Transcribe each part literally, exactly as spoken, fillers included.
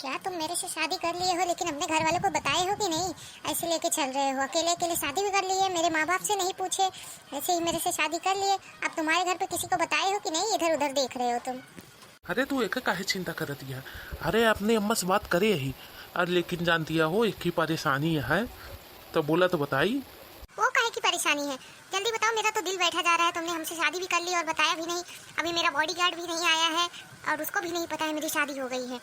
क्या तुम मेरे से शादी कर लिए हो, लेकिन अपने घर वालों को बताए हो कि नहीं? ऐसे लेके चल रहे हो, अकेले अकेले शादी भी कर ली है, मेरे माँ बाप से नहीं पूछे, ऐसे ही मेरे से शादी कर लिए। अब तुम्हारे घर पे किसी को बताए हो कि नहीं, इधर उधर देख रहे हो तुम। अरे तू एके काहे चिंता करत हिया? अरे अपने अम्मा से बात करे ही। अरे लेकिन जानती हो, एक ही परेशानी है, तो बोला तो बताई। वो काहे की परेशानी है? जल्दी बताओ, मेरा तो दिल बैठा जा रहा है। तुमने हमसे शादी भी कर ली और बताया भी नहीं। अभी मेरा बॉडीगार्ड भी नहीं आया है और उसको भी नहीं पता है मेरी शादी हो गई है।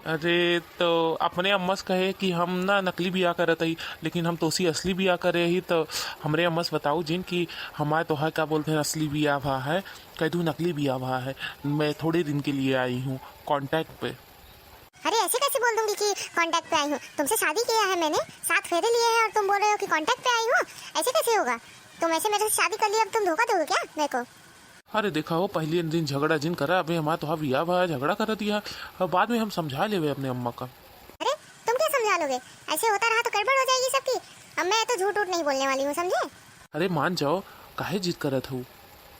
अरे तो अपने अम्मा से कहे कि हम ना नकली बियाह करत हई, लेकिन हम तोसी असली बियाह करे ही। तो हमरे अम्मा से बताओ जिन कि हमारे तोहार क्या बोलते हैं, असली बियाह भा है, कह दूँ नकली बियाह भा है। मैं थोड़े दिन के लिए आई हूँ कॉन्टैक्ट पे। अरे ऐसे कैसे बोल दूंगी कि कॉन्टैक्ट पे आई हूँ? तुमसे शादी किया है मैंने, सात फेरे लिए हैं और तुम बोल रहे हो कि कॉन्टैक्ट पे आई हूँ? ऐसे कैसे होगा? तुम ऐसे मेरे से शादी कर ली, अब तुम धोखा दोगे क्या मेरे को? अरे देखा हो, पहले दिन झगड़ा जिन करा, अबे हमारा तोहार बियाह भा, झगड़ा कर दिया। अब बाद में हम समझा लेवे अपने अम्मा का। अरे तुम क्या समझा लोगे? ऐसे होता रहा तो गड़बड़ हो जाएगी सबकी। अब मैं तो झूठ उठ नहीं बोलने वाली हूँ, समझे? अरे मान जाओ, काहे जिद करत हो?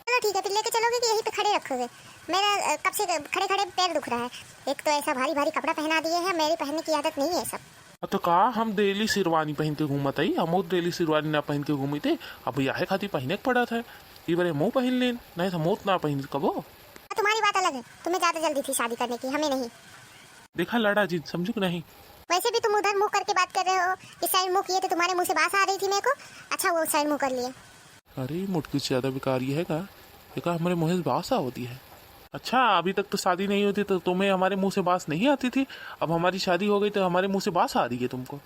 चलो ठीक है, फिर लेके चलोगे कि यहीं पे खड़े रखोगे? मेरा अ, कब से खड़े खड़े पैर दुख रहा है। एक तो ऐसा भारी भारी कपड़ा पहना दिए हैं, मेरी पहनने की आदत नहीं है सब। अब तो का हम डेली शेरवानी पहन के घूमत हई? हम डेली शेरवानी ना पहन के घूमी थे, अब बियाहे खातिर पहने के पड़त है। ई बारे हमहू पहन लेन, नहीं तो हम ना पहन कबो। तुम्हारी बात अलग है, तुम्हें ज्यादा जल्दी थी शादी करने की, हमें नहीं। देखा लड़ा जिन, समझू कि नहीं? वैसे भी तुम उधर मुंह करके बात कर रहे हो, इस साइड मुंह किए तो तुम्हारे मुंह से बास आ रही थी मेरे को। अच्छा वो उस साइड मुंह कर लिए। अरे मोटकी से ज्यादा बेकार ये है का? एका हमारे मुंह से बास आवती है। अच्छा अभी तक तो शादी नहीं होती तो तुम्हें हमारे मुंह से बास नहीं आती थी, अब हमारी शादी हो गई तो हमारे मुंह से बास आ रही है तुमको?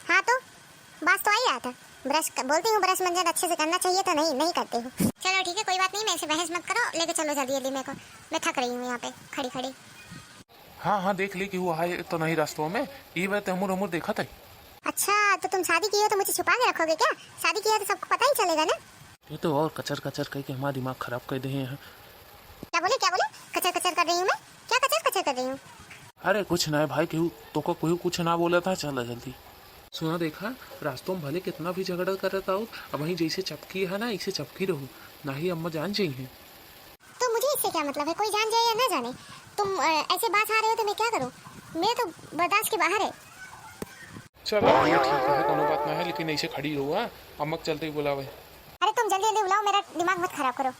हाँ तो बास तो आई आता। ब्रश क-, बोलती हूँ ब्रश मंजन अच्छे से करना चाहिए तो नहीं, नहीं करते हो। चलो ठीक है, कोई बात नहीं, मैं ऐसे बहस मत करो, लेके चलो जल्दी जल्दी मेरे को, मैं थक रही हूँ यहाँ पे खड़ी खड़ी। हाँ हाँ, देख ले कि वो है तो नहीं रास्तों में, ई बात हमूर हमूर देखत है। अच्छा तो तुम शादी की हो तो मुझे छुपा के रखोगे क्या? शादी किया है तो सबको पता ही चलेगा ना। ये तो और कचर कचर कह के हमारा दिमाग खराब कर दे हैं। क्या बोले, क्या बोले? कचर कचर कर रही हूँ मैं? क्या कचर कचर कर रही हूँ? अरे कुछ ना है भाई, केहू तोको कोई कुछ ना बोला था। चला जल्दी। सुना देखा, रास्तों में भले कितना भी झगड़ा करत आओ, अब वहीं जैसे चपकी है ना, ऐसे चपकी रहो, ना ही अम्मा जान जाई हैं। तो मुझे इससे क्या मतलब है, कोई जान जाए या ना जाने? तुम अ, ऐसे बात आ रहे हो तो मैं क्या करूँ? मैं तो बर्दाश्त के बाहर है। चलो ये ठीक है, कोनो बात ना है, लेकिन ऐसे खड़ी रहो, हाँ? अम्मा के चलते ही बुलावे। अरे तुम जल्दी जल्दी बुलाओ, मेरा दिमाग मत खराब करो।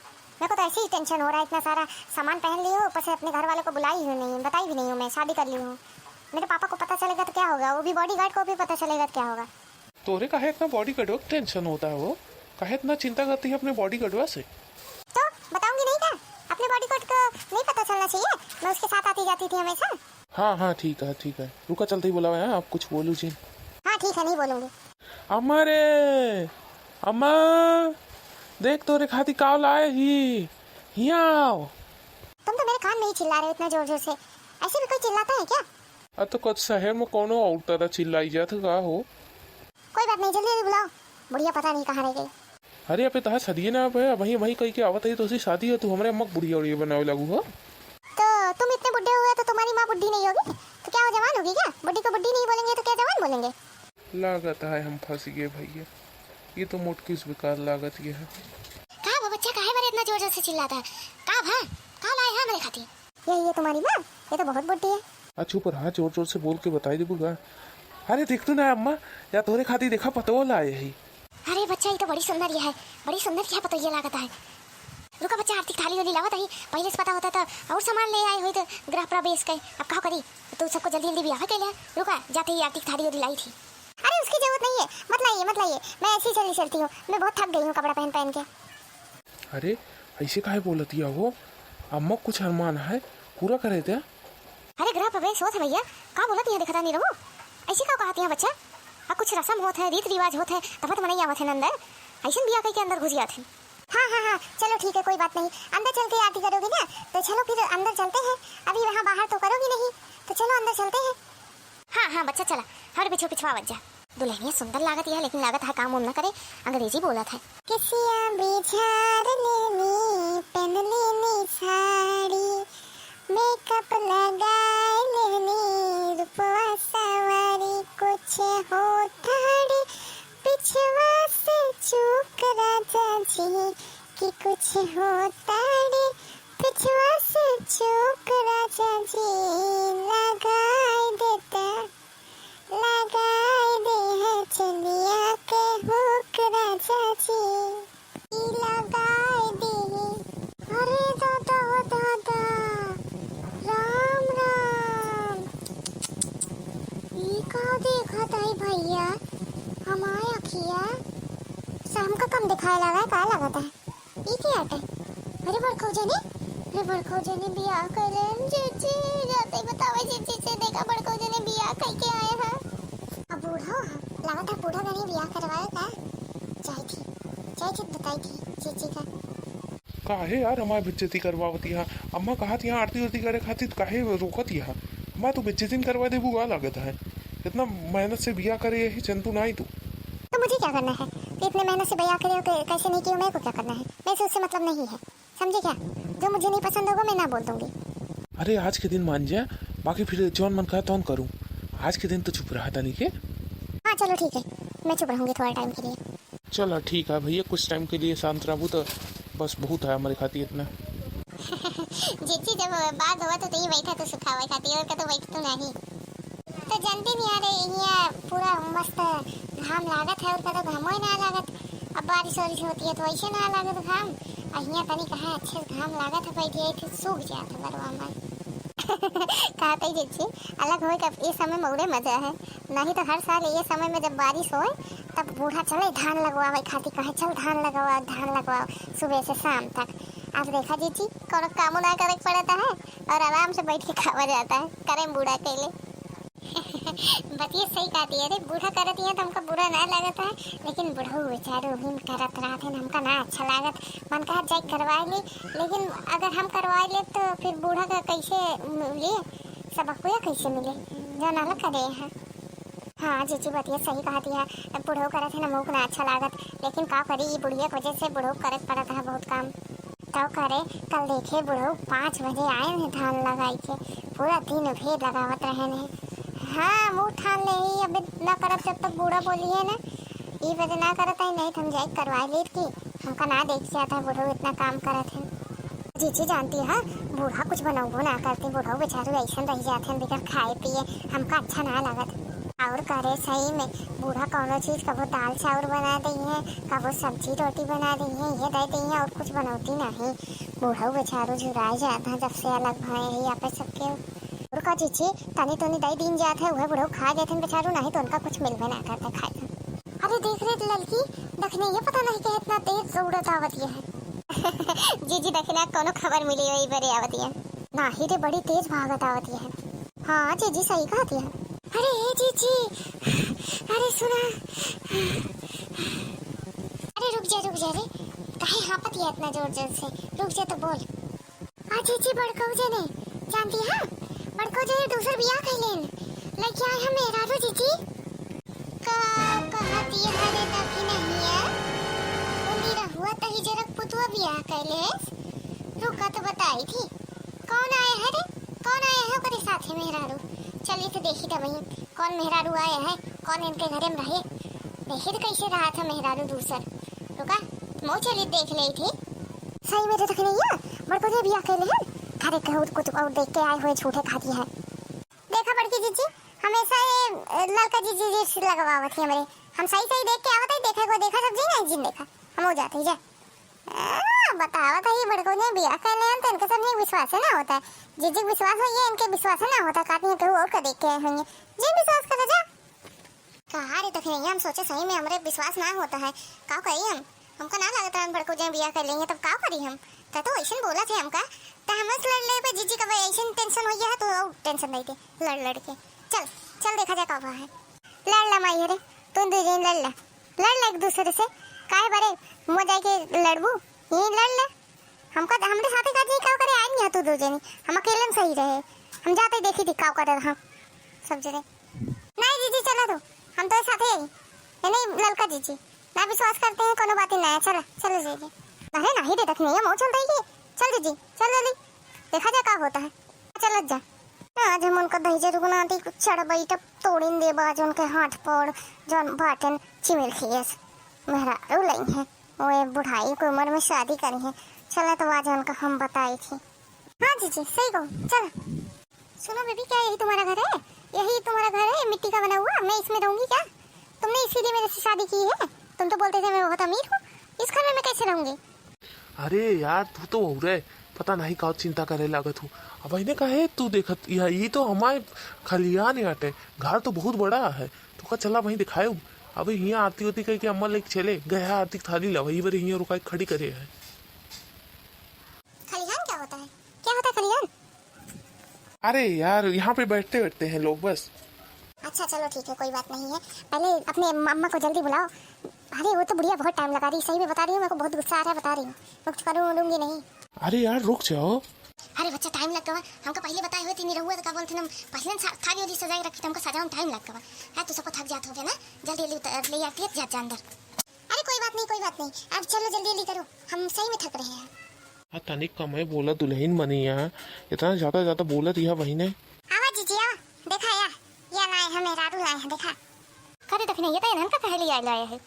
मेरे को तो ऐसे ही टेंशन हो रहा है, इतना सारा सामान पहन ली हूँ, ऊपर से अपने घर वालों को बुलाई ही नहीं, बताई भी नहीं हूँ, मैं शादी कर ली हूँ। मेरे पापा को पता चलेगा तो क्या होगा, वो भी बॉडीगार्ड को भी पता चलेगा तो क्या होगा? तोरे काहे इतना बॉडीगार्डवा के टेंशन होता है, वो काहे इतना चिंता करती है अपने बॉडीगार्डवा से? तो बताऊंगी नहीं क्या? अपने बॉडीगार्ड को नहीं पता चलना चाहिए? मैं उसके साथ आती जाती थी हमेशा। हाँ हाँ ठीक है ठीक है, रुका चलते ही बुलावे हैं, आप कुछ बोलू जिन। हाँ ठीक है, नहीं बोलूंगी। अम्मा रे, अम्मा, देख तोरे खातिर का लाए ही, हियाँ आओ। तुम तो मेरे कान में ही चिल्ला रहे हो इतना जोर जोर से, ऐसे भी कोई चिल्लाता है क्या? आ तो कद शहर में कोनो और तरह चिल्लाई जात का हो? कोई बात नहीं, जल्दी जल्दी बुलाओ, बुढ़िया पता नहीं कहाँ रह गई। अरे अबे तहार सदिये ना बे, वहीं वहीं कही के आवत है तो उसी शादी है, तू हमरे अम्मा के बुढ़िया उढ़िया बनावे लागू हो। तो तुम इतने बुढ़े हो गए तो तुम्हारी माँ बुढ़ी नहीं होगी? तो क्या वो जवान होगी क्या? बुढ़ी को बुढ़ी नहीं बोलेंगे तो क्या जवान बोलेंगे? लागत है हम फंस गए भैया, ये तो मोटकी से बेकार लागत ये है। का बा बच्चा, काहे बारे इतना जोर जोर से चिल्लाता है? का भा? का लाए है हमरे खातिर? ये, ये तुम्हारी माँ? ये तो बहुत बुढ़ी है। आ चुप रहा, जोर जोर से बोल के बताई देबू का। अरे देख तू ना अम्मा, या तोरे खातिर देखा पतोह लाए ही। अरे बच्चा, ये तो बड़ी सुंदर ये है, बड़ी सुंदर ये पतोहिया लागत है। रुका बच्चा, आरती थाली वाली लावत ही, पहले से पता होता तो और सामान ले आए हुई तो गृह प्रवेश के। अब का करी, तू सबको जल्दी जल्दी बियाह के लिया। रुका, जाते ही आरती थाली वाली लाई थी। अरे उसकी जरूरत नहीं है, मत लाइए, मत लाइए, मैं ऐसे ही चली चलती हूँ, मैं बहुत थक गई हूँ कपड़ा पहन पहन के। अरे ऐसे काहे बोलत हिया हो? अम्मा कुछ अरमान है, पूरा करे दे। अरे गृह प्रवेश होत है भैया, का बोलत हिया देखता नहीं रहू? ऐसे का कहत हिया बच्चा? अब कुछ रसम होत है, रीत रिवाज होत है, तब तो मनई आवत है ना अंदर, ऐसन बिया कह के अंदर घुस जात है। हाँ हाँ हाँ, चलो ठीक है, कोई बात नहीं, अंदर चल के आरती करोगी ना, तो चलो फिर अंदर चलते हैं। अभी वहाँ बाहर तो करोगी नहीं, तो चलो अंदर चलते हैं। हाँ हाँ बच्चा चला, हर पिछू पिछुआ बच जा। दुल्हनिया सुंदर लागत है, लेकिन लागत है काम उम न करे, अंग्रेजी बोलत है। केसिया बिझार लेनी, पहन लेनी साड़ी, मेकअप लगाए लेनी, रूपवा सवारी, कुछ होता रे पिछवा से चूक राजा जी, कि कुछ होता रे पिछवा से चूक राजा जी, लगाए भैया, हमार अखिया शाम का कम दिखाए लगा है, का लगत है? ई के आटे? अरे बड़कऊ जने, अरे बड़कऊ जने बियाह कर ले, जीजी, जाते ही बतावे जीजी से, देखा बड़कऊ जने बियाह कई के आए हैं। अब बूढ़ा है, लगत है बूढ़ा गने बियाह करवाए का? जाई थी, जाई थी बताई थी जीजी का। काहे यार हमार बेइज्जती करवावत यहाँ? अम्मा कहत यहाँ आरती उरती करे खातिर, काहे रोकत यहाँ? अम्मा तू बेइज्जती न करवा देबू का लगत है? इतना मेहनत से बियाह करे यही जंतु ना ही तू। तो मुझे क्या करना है कि इतने मेहनत से बियाह करे और कै-, कैसे नहीं किया, मेरे को क्या करना है? मेरे से उससे मतलब नहीं है, समझे क्या? जो मुझे नहीं पसंद होगा मैं ना बोल दूंगी। अरे आज के दिन मान जा, बाकी फिर जौन मन कहा तौन करूँ। आज के दिन तो चुप रहा तनी के। हाँ चलो ठीक है, मैं चुप रहूंगी थोड़ा टाइम के लिए। चला ठीक है भैया, कुछ टाइम के लिए शांत रहबू तो बस बहुत है हमारे खातिर इतना। जीजी जब बात हुआ तो तही बैठा तो सुखावे खातिर, और का तो बैठ तो नहीं। तो जानते नहीं यार, यहाँ पूरा मस्त घाम लागत है, और का तो घामो ही ना लागत। अब बारिश वारिश होती है तो ऐसे ना लागत घाम, और यहाँ तनी कहाँ अच्छे से घाम लागत है, बैठ गए थे सूख जात है बरवा में। कहते ही जीजी अलग होए का ये समय में उड़े मजा है, नहीं तो हर साल ये समय में जब बारिश होए तब बूढ़ा चले धान लगवावे खातिर, कहे चल धान लगवा, धान लगवाओ सुबह से शाम तक। अब देखा जीजी कोनो कामो ना करे के पड़ता है और आराम से बैठ के खावा जाता है, करे बूढ़ा कैले। बतिया सही कहती है रे, बूढ़ा करत ही है तो हमका बुरा ना लगत है, लेकिन बुढ़ऊ बेचारे वही में करत रहत है, हमका ना अच्छा लागत। मन कहा जाए करवाए ली, लेकिन अगर हम करवाए ले तो फिर बूढ़ा का कैसे मिली? सबक हुआ कैसे मिले? जो नाला करे हैं। हाँ जीजी बतिया सही कहती है, बुढ़ऊ करत है ना मुँह ना अच्छा लागत, लेकिन का करी ई बुढ़िया के वजह से बुढ़ऊ करत पड़त है बहुत काम। तो करे कल देखे बुढ़ऊ पाँच बजे आए हैं धान लगाई के, पूरा दिन भेद लगावत रहे हैं। हाँ मुँह ठान ले ही, अबे ना करब जब तक बूढ़ा बोली है ना, ई बजे ना करत है, नहीं तो हम जाए करवा लेत की, हमका ना देख जाता है बुढ़ऊ इतना काम करत है। जीजी जानती है, बूढ़ा कुछ बनौबो ना करती, बूढ़ा बेचारू ऐसन रह जाते हैं बिगर खाए पिए, हमका अच्छा ना लगत। और करे सही में, बूढ़ा कौनो चीज कबो दाल चाउर बना दई है, कबो सब्जी रोटी बना दई है, ये दे दई है और कुछ बनौती नहीं। बूढ़ा बेचारू झुराए जात है जब से अलग भए है यहाँ पे सबके। और का जीजी, तनी तनी दे दीन जात है, वह बूढ़ा खा जाते हैं बेचारू, नहीं तो उनका कुछ मिलबे ना करता खाए का। अरे देख रे ललकी, दखिनैया पता नहीं के इतना तेज दौड़त आवत है। जीजी दखिना कोनो खबर मिली वही बरे आवत है। नाही रे, बड़ी तेज भागत आवत है। हाँ जीजी सही कहत है। अरे ए जीजी, अरे सुना, अरे रुक जा रुक जा रे, काहे हाँफत है इतना जोर जोर से? रुक जा तो बोल। आ जीजी बड़कऊ जने, जानती है बड़कऊ जने दूसर बियाह कइ लेन, लइके आए हैं मेहरारू जीजी। का कहत ये हरे दखिनैया, उनी रहुआ तही जरक पुतुआ बियाह कइ लेस। रुका तो बताई थी, कौन आए है रे, कौन आए है ओकरे साथे मेहरारू? चलिए तो देखी तो वहीं कौन मेहरारू आए है, कौन इनके घरे में रहे। देखी तो कैसे रहत है मेहरारू दूसर। रुका, मऊ चली देख ले थी। सही में तो दखिनैया, बड़को जे बियाह कइले हैं, घरे के और कुछ और देख के आए हुए झूठे खाती है। देखा बड़की जीजी, हमेशा ये, अ, ललका जीजी जी से लगवावत है हमरे। हम सही सही देख के आवत है, देखा को देखा सब जी नहीं जिन देखा, हम हो जाते हैं जा। आ, बतावत है ये बड़को ने बियाह कइले हैं, तो इनके सब नहीं विश्वास ना होता है। जीजी के विश्वास हो ये, इनके विश्वास ना होता, काटी है केहू और का देख के आए होंगे। जिन विश्वास करा जा। कहा रे दखिनैया, हम सोचे सही में हमरे विश्वास ना होता है, का कही हम? हमका ना लागत रहन बड़को जे बियाह कइ लेंगे, तब का करी हम? त तो ऐसन बोला थे हमका, त हम से लड़ ले पे जीजी का भाई ऐसन टेंशन हो गया है, तो और टेंशन नहीं थे लड़ लड़ के। चल, चल देखा जाए का हुआ है। लड़ ला माई रे, तुम दो जन लड़ ला, लड़ ला एक दूसरे से, काहे बारे मुँह जाए के लड़बू, यहीं लड़ ले। हमका, हमरे साथे का जी का करे आए नहीं तू दो जनी, हम अकेले में सही रहे, हम जाते देखी थी का करे हम सब जने। नहीं जीजी, चला तू, हम तो साथे ही। ये नहीं, ललका जीजी, ना विश्वास करते हैं, कोनो बात ही ना है, चला, चलो जीजी। अरे नहीं रे, दखिनैया मऊ चल रही है, चल जीजी, चल जल्दी, देखा जाए का होता है, चल जा। आज हम उनका दहिजर गुना दी, कुछ चढ़ बैठब, तोड़िन देब आज उनके हाथ पौड़, जौन बाटन चिमिल खियस, मेहरारू लई है, ओए बुढ़ाई के उम्र में शादी करी है, चला तो आज उनका हम बताई थी। हाँ जीजी, सही कहो, चला। सुनो बेबी, क्या यही तुम्हारा घर है? यही तुम्हारा घर है, मिट्टी का बना हुआ? मैं इसमें रहूंगी क्या? तुमने इसीलिए मेरे से शादी की है? तुम तो बोलते थे मैं बहुत अमीर हूँ, इस घर में मैं कैसे रहूंगी? अरे यार, तू तो हो रे, पता नहीं का चिंता करे लागत हूँ। अब इन्हें कहे तू देखत, यह, ई तो हमारे खलिहान ही आटे, घर तो बहुत बड़ा है, तो का चला वहीं दिखाए। अब हियाँ आरती होती कह के अम्मा लेके चले गए हैं, आरती की थाली ला, वही बार हियाँ रुका के खड़ी करे है। खलिहान क्या होता है? क्या होता है खलिहान? अरे यार, यहाँ पे बैठते बैठते हैं लोग बस। अच्छा, चलो ठीक है, कोई बात नहीं है। पहले अपने अम्मा को जल्दी बुलाओ। अरे, वो तो बुढ़िया बहुत टाइम लगा रही, सही में बता रही हूँ, मेरे को बहुत गुस्सा आ रहा है, बता रही हूँ। रुक, करूँ, लूंगी नहीं। अरे यार, रुक जाओ। अरे बच्चा, टाइम लग गवा, हमका पहले बताए हुए तीन रहुआ तो का बोलते हम पहले सा-, थाली वाली सजाए रखी, तो हमका सजावन टाइम लग गवा। है, तू सबको थक जात हो गया ना, जल्दी जल्दी उतर, ले आती है, जा, जा अंदर। अरे कोई बात नहीं, कोई बात नहीं, अब चलो जल्दी जल्दी करो, हम सही में थक रहे हैं। आ, तनिक कम है बोला दुल्हन बनी है, इतना ज्यादा ज्यादा बोलत यह बहिने। आवा जीजी, आवा, देखा या, या लाए हैं, मेहरारू लाए हैं, देखा। करे दखिना, ये तो इन्हन का कहे लिए लाए है।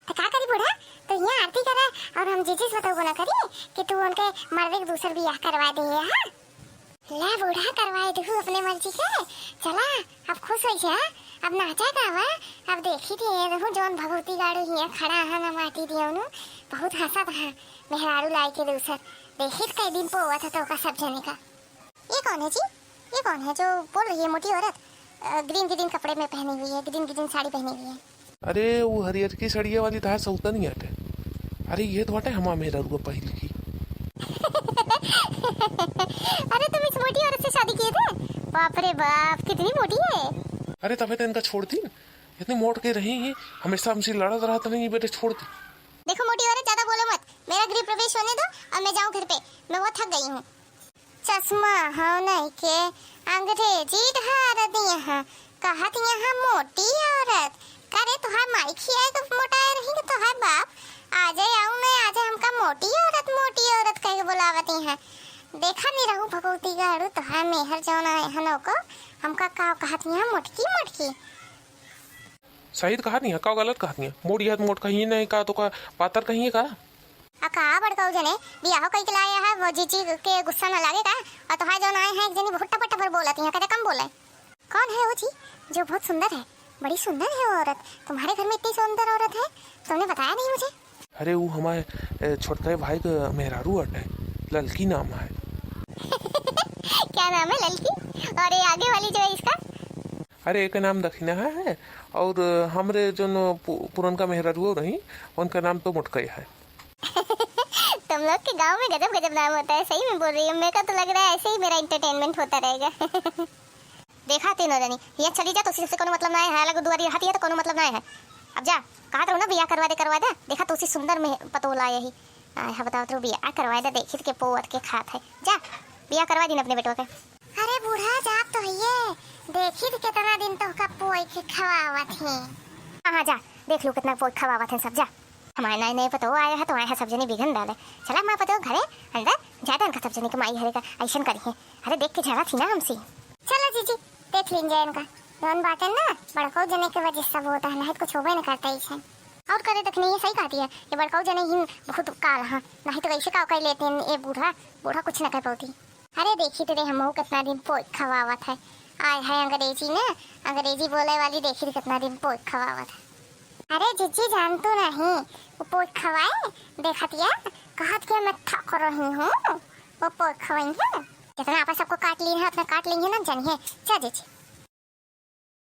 तो का करी बूढ़ा, तो यहाँ आरती करा और हम जीजी से बताओ ना करी कि तू उनके मर्दे के दूसर बियाह करवा दे है, हाँ? ला बूढ़ा, करवाए देहू अपने मर्जी के। चला, अब खुश होई जा, अब नाचा गावा, अब देखी थे रहू जौन भगवती गाड़ू हियाँ खड़ा है ना माटी दियौनु, बहुत हंसत है मेहरारू लाई के दूसर। देखी थे कई दिन पोवत है तो का सब जने का। ये कौन है जी? ये कौन है जो बोल रही है मोटी औरत, अ, ग्रीन ग्रीन कपड़े में पहनी हुई है, ग्रीन ग्रीन साड़ी पहनी हुई है? अरे, वो हरियर की सड़िया वाली तो है, सौतन ही हटे। अरे, ये तो बाटे हमा मेहरारुआ पहिल की। अरे, तुम इस मोटी औरत से शादी किए थे? बाप रे बाप, कितनी मोटी है। अरे, तबे तो इनका छोड़ दी। इतनी मोट के रही ही, हमेशा हमसे लड़त रहत नहीं, बेटे छोड़ दी। देखो मोटी औरत, ज्यादा बोलो मत, मेरा गृह प्रवेश होने दो और मैं जाऊँ घर पे, मैं बहुत थक गई हूँ। चश्मा हो नहीं के अंग्रेजी ढार दिया है, कहत यहाँ मोटी औरत। करे तोहार माई खियाए के मोटाए रही कि तोहार बाप? आजे आऊ नहीं, आजे हमका मोटी औरत, मोटी औरत कह के बुलावत हैं। देखा नहीं रहू भगवती गाड़ू, तोहार मेहर जौन आए हन ओको, हमका का कहत यहाँ मोटकी मोटकी। सही तो कहत नहीं है, का गलत कहत नहीं है? मोटी है तो मोट कहीं नहीं का, तो का पातर कहीं है का? आ का बड़काऊ जने बियाहो कई के लाए है, वो जीजी के गुस्सा न लागे का? और तोहार जौन आए हैं एक जनी बहुत टपर टपर बोलत हैं, कदे कम बोले। कौन है वो जी जो बहुत सुंदर है? बड़ी सुंदर है वो औरत। तुम्हारे घर में इतनी सुंदर औरत है, तुमने बताया नहीं मुझे। अरे वो हमारे, ए, छोटका भाई का मेहरारू अट है, ललकी नाम है। क्या नाम है ललकी? और ये आगे वाली जो है इसका? अरे एक नाम दखिना है, और हमरे जौन पु-, पुरनका मेहरारू रही, उनका नाम तो मोटका है। तुम लोग के गांव में गजब गजब नाम होता है, सही में बोल रही हूँ। मेरे को तो लग रहा है ऐसे ही मेरा एंटरटेनमेंट होता रहेगा। देखा तीनों जनी, ये चली जा, तो उससे कोनो मतलब ना है, अलग दुआरी रहती है तो कोनो मतलब ना है। अब जा, कहा तो ना बियाह करवा दे, करवा दे। देखा तो उसी सुंदर में पतोला यही। आय, हाँ, बताओ तो बियाह करवा दे, देखी के पोवत के खात है। जा, बियाह करवा दिन अपने बेटवा के। अरे बूढ़ा, जा तो हइये, देखी तो कितना दिन तो का पोई के खवावत है। हाँ, हाँ, जा, देख लो कितना पोई खवावत है सब, जा। हमारे नए नए पतो आए हैं तो आए हैं सब जने बिघन डाले। चला हमारे पतो घरे अंदर जाते हैं, सब जने के माई हरे का ऐसन करी है। अरे देख के झगड़ा थी ना हमसे। चला जीजी, देख लीन जाए इनका। जौन बाटे ना, बड़काऊ जने के वजह से सब होता है, नहीं तो कुछ होबे न करता इसे। और करे देख नहीं, ये सही कहती है, ये बड़काऊ जने ही बहुत काल हाँ, नहीं तो कैसे का कर लेते हैं ये बूढ़ा, बूढ़ा कुछ न कर पाती। अरे देखी तेरे हमहू कितना दिन पोई खवावत है। आय है अंग्रेजी में, अंग्रेजी बोले वाली देखी कितना दिन पोई खवावत है। अरे जिज्जी जान तू नहीं, वो पोई खवाए देखत या, कहत के मैं थक रही हूँ, वो पोई खवाई है। जितना आपन सबको काट ली है उतना काट लेंगे ना जानिए। चल जिज्जी।